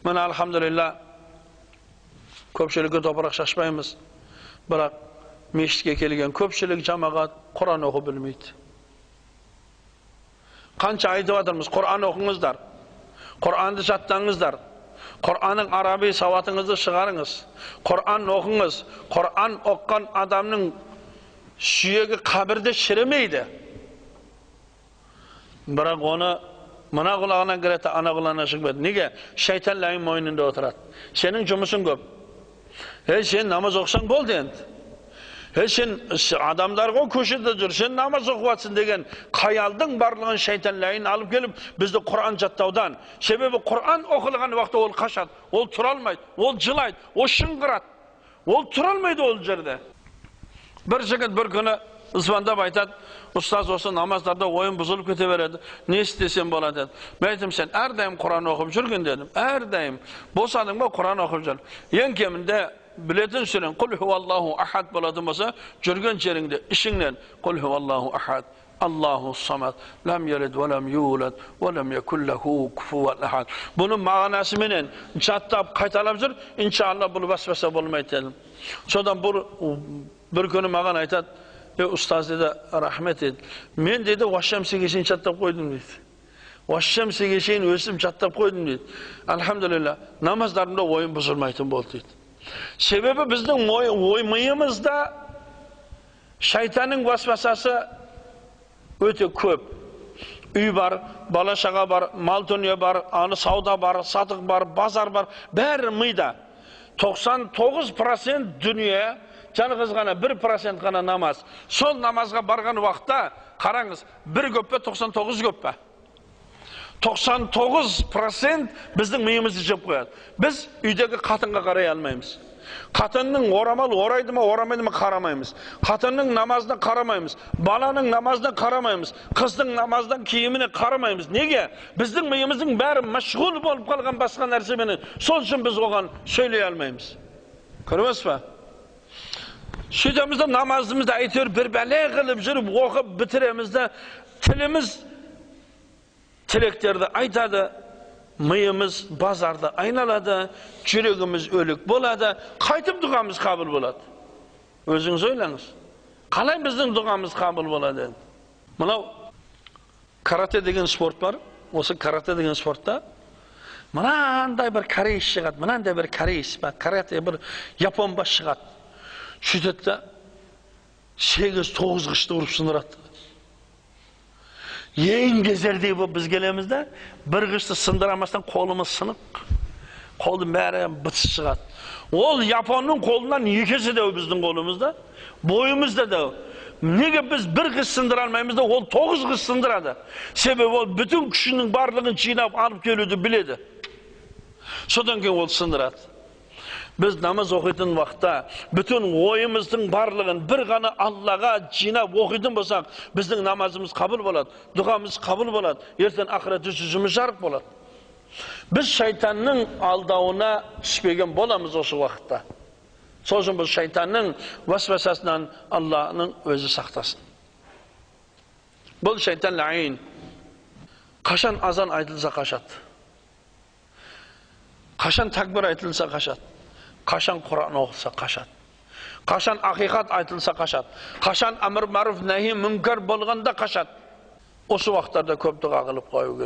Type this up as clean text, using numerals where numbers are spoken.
Міне, альхамдулилля, көпшілікке топырақ шашпаймыз, бірақ мешітке келген көпшілік жамағат Құран оқу білмейді. Қанша айтып жатырмыз, Құран оқыңыздар, Құранды жаттаңыздар, Құранның араби сауатыңызды шығарыңыз, Құран оқыңыз. Құран оққан адамның сүйегі қабірде шірімейді. Бірақ оны мына құлағынан кіреді, ана құлағынан шықпайды. Неге? Шайтан лайым мойнында отырады. Сенің жұмысың көп. Ей, сен намаз оқысаң болды енді. Ей, сен адамдар ғой көшеде жүр, сен намаз оқып жатсың деген қаялдың барлығын шайтан лайын алып келіп, бізді Құран жаттаудан. Себебі Құран оқылған уақытта ол қашады, ол тұра алмайды, ол жылайды, ол шыңғырады. Ол тұра алмайды ол жерде. Бір жігіт бір күні звондап айтады, ұстаз, осы намаздарда ойын бұзылып кете береді, не істесем болады деді. Мен айттым, сен әрдайым Құран оқып жүрген дедім, әрдайым босадың ба Құран оқып жүр. Ең кемінде білетін сүрең Құл хуаллаху ахад болатын болса, жүрген жеріңде ішіңнен Құл хуаллаху ахад, Аллаху самад, лам ялид ва лам юлад, ва лам якул лаху куфуан ахад. Бұның мағынасыменен жаттап қайталап жүр, иншалла бұл васваса болмайды дедім. Содан бір күні маған айтады, ұстаз деді, рахмет деді. Мен деді, уашшамсиге шейін жаттап қойдым дейді. Уашшамсиге шейін өсіп жаттап қойдым дейді. Альхамдулилля, намаздарымда ойым бұзылмайтын болды дейді. Себебі біздің ой миымызда шайтанның васвасасы өте көп. Үй бар, бала шаға бар, мал дүние бар, аны сауда бар, сатық бар, базар бар, бәрі мида. 99% дүние, жалғыз ғана 1% ғана намаз. Сол намазға барған уақытта, қараңыз, бір көп пе, 99 көп пе? 99% біздің миымызды жеп қояды. Біз үйдегі қатынға қарай алмаймыз. Қатынның орамал орайды ма, орамайды ма қарамаймыз. Қатынның намазына қарамаймыз. Баланың намазына қарамаймыз. Қыздың намаздан киіміне қарамаймыз. Неге? Біздің миымыздың бәрі машғул болып қалған басқа нәрсеменен. Сол үшін біз оған сөйлей алмаймыз. Көрдіңіз ба? Сөйтеміз де намазымызды әйтеуір бір бәле қылып жүріп оқып бітіреміз де, тіліміз тілектерді айтады, миымыз базарды айналады, жүрегіміз өлік болады, қайтып дұғамыз қабыл болады. Өзіңіз ойлаңыз. Қалай біздің дұғамыз қабыл болады енді? Мынау карате деген спорт бар. Осы карате деген спортта мынандай бір кореец шығады, мынандай бір кореец бар, карате бір япон бас шығады. Сөйтеді де 8-9 қышты ұрып сындырады. Ең кезердей болып біз келеміз де, бір қышты сындырамастан қолымыз сынық, қолдың бәрі бытыс шығады. Ол японның қолынан екі есе дәу біздің қолымызда, бойымыз да дәу. Неге біз бір қыш сындыра алмаймыз да, ол 9 қыш сындырады. Себебі ол бүтін күшінің барлығын жинап алып келуді біледі. Содан кейін ол сындырады. Біз намаз оқитын уақытта бүтін ойымыздың барлығын бір ғана Аллаға жинап оқитын болсақ, біздің намазымыз қабыл болады, дұғамыз қабыл болады, ертең ақыретте жүзіміз жарық болады. Біз шайтанның алдауына түспеген боламыз осы уақытта. Сол үшін бұл шайтанның васвасасынан Алланың өзі сақтасын. Бұл шайтан ләйін. Қашан азан айтылса қашады. Қашан тәкбір айтылса қашады. Қашан Құран оқылса қашады. Қашан ақиқат айтылса қашады. Қашан әмір мәруф нәһи мүнкар болғанда қашады. Осы уақыттарда көп дұға қылып қою керек.